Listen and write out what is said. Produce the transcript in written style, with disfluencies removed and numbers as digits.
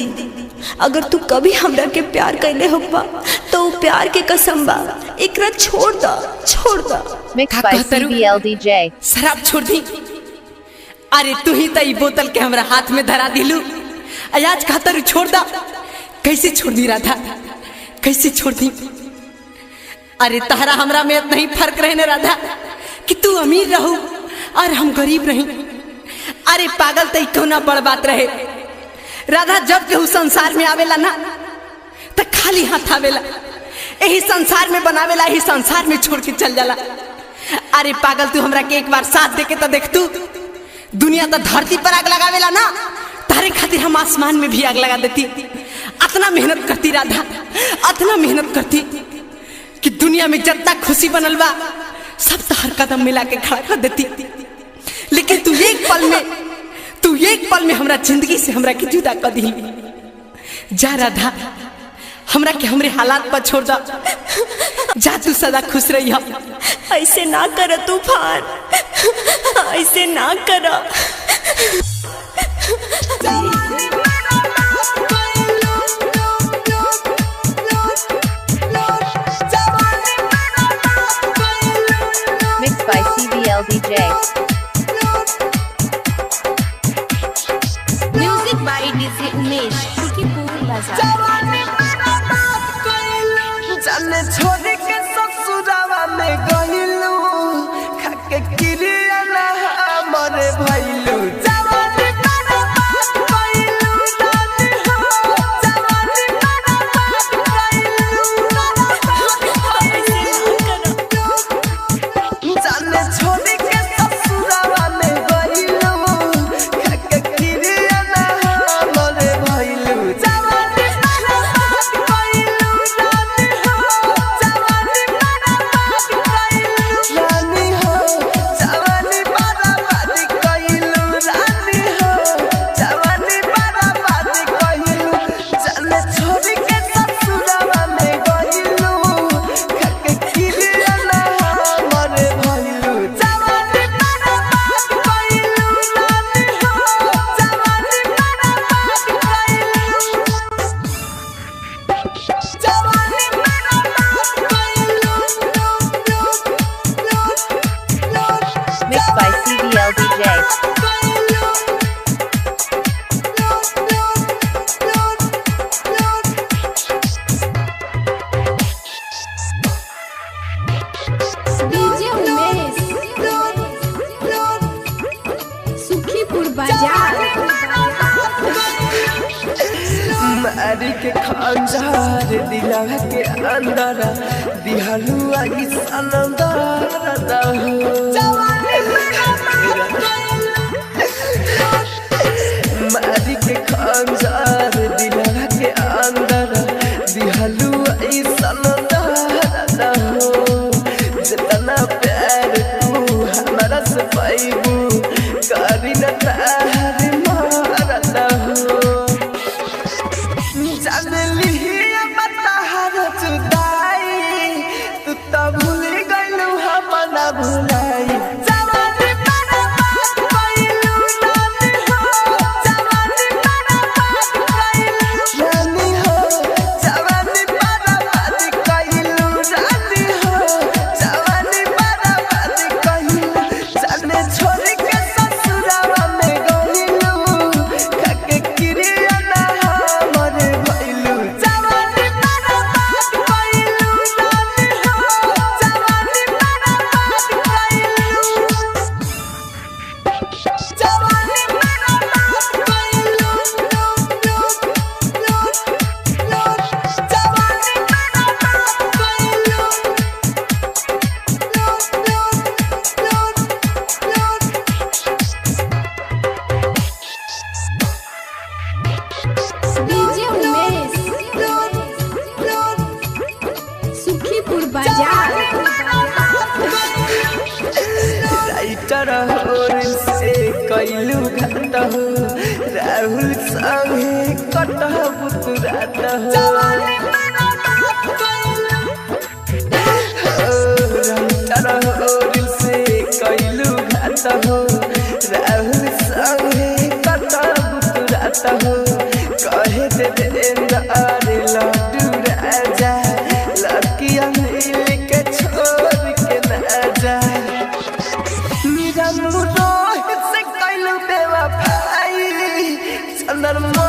दी। अगर तू कभी हमरा के प्यार कैले होबा तो वो प्यार के कसम बा, एकरा छोड़ दा, छोड़ दा। Mixed by CBLDJ. शराब छोड़ दी? अरे तू ही तो ई बोतल के हमरा हाथ में धरा दिलू, आज कहतर छोड़ दा। कैसे छोड़ दी राधा, कैसे छोड़ दी? अरे तहरा हमरा में इतना ही फर्क रहे ना राधा कि तू अमीर रहू और हम गरीब रही। अरे पागल तो क्यों ना बड़ बात रहे राधा, जब केहू संसार में आवेला ना तो खाली हाथ आवेला, यही संसार में बनावेला, यही संसार में छोड़ के चल जाला। अरे पागल तू हमरा के एक बार साथ दे के तो देख, तू दुनिया तो धरती पर आग लगावेला ना, तारे खातिर हम आसमान में भी आग लगा देती। अतना मेहनत करती राधा, अतना मेहनत करती कि दुनिया में जितना खुशी बनल बा सब तहर कदम मिला के खड़ा कर देती, लेकिन तू एक पल में, तू एक पल में हमरा जिंदगी से हमरा के जुदा कर दी। जा राधा, हमरा के हमरे हालात पर छोड़ दा, जा तू सदा खुश रही। ऐसे ना कर तूफान, ऐसे ना कर। Mixed by CBLDJ. Music by DJ Umesh, Sukhipur Bazaar. जाने छोड़ के ससुरावा में गइलू, खाके किरिया ना हमरे भइलू। जवानी बर्बाद कइलू रानी हो, जवानी बर्बाद कइलू। जाने छोड़ के ससुरावा में गइलू, खाके किरिया ना हमरे भइलू। जवानी बर्बाद कइलू रानी हो, जवानी बर्बाद कइलू रानी हो, जवानी बर्बाद कइलू रानी हो, जवानी बर्बाद कइलू। जाने छोड़ के ससुरावा में गइलू, खाके किरिया ना हमरे भइलू। जवानी बर्बाद कइलू रानी हो, जवानी बर्बाद कइलू। जवानी बर्बाद कइलू। Mixed by CBLDJ. DJ Umesh, Sukhipur Bazaar. मारी के खंजर दिलवा के अंदर दिहलू आई सनंदर हो। मारी के खंजर दिलवा के अंदर दिहलू आई सनंदर हो। जितना प्यार तू हमरा से पाइबू करी न तार मारत हो। जानली बताहर जुदाई, तू तो भूल गइलू हम ना भुलाई। जवानी बर्बाद कइलू रानी हो, जवानी बर्बाद कइलू रानी हो, जवानी बर्बाद कइलू रानी हो, जवानी बर्बाद कइलू। जाने छोड़ के ससुरावा में गइलू, खाके किरिया ना हमरे भइलू। जवानी बर्बाद कइलू रानी हो, जवानी बर्बाद कइलू। जवानी बर्बाद कइलू। जवानी बर्बाद कइलू। DJ Umesh, Sukhipur Bazaar. Writer हो से कैलू घात हो, राहुल संगे कटहु तुरात हो। राइटर हो से कैलू घात हो, राहुल संगे कटहु तुरात हो। कहे दे सुंदर।